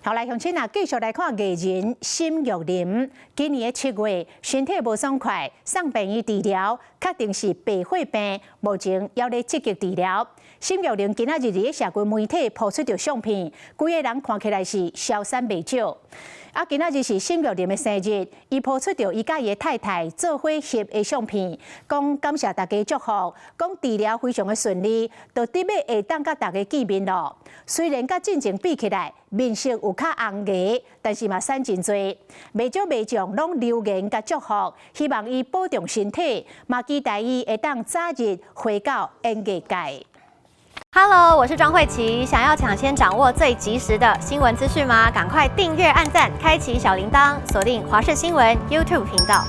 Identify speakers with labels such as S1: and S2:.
S1: 好來，鄉親啊，繼續來看藝人沈玉琳。今年的7月，身體無爽快，送病院治療，確定是白血病，目前猶咧積極治療。沈玉琳今仔日佇社群媒體 po 出著相片，規个人看起來是消瘦袂少。啊，今仔日是沈玉琳的生日，伊 po 出著伊佮伊的太太做伙翕的相片，講感謝大家祝福，講治療非常的順利，就得欲會當佮大家見面囉。雖然佮進前比起來，面色有較紅額，但是嘛瘦真濟。袂少袂將攏留言佮祝福，希望伊保重身體，嘛期待伊會當早日回到演藝界。
S2: Hello，我是莊慧琪。想要搶先掌握最及時的新聞資訊嗎？趕快訂閱、按讚、開啟小鈴鐺，鎖定華視新聞 YouTube 頻道。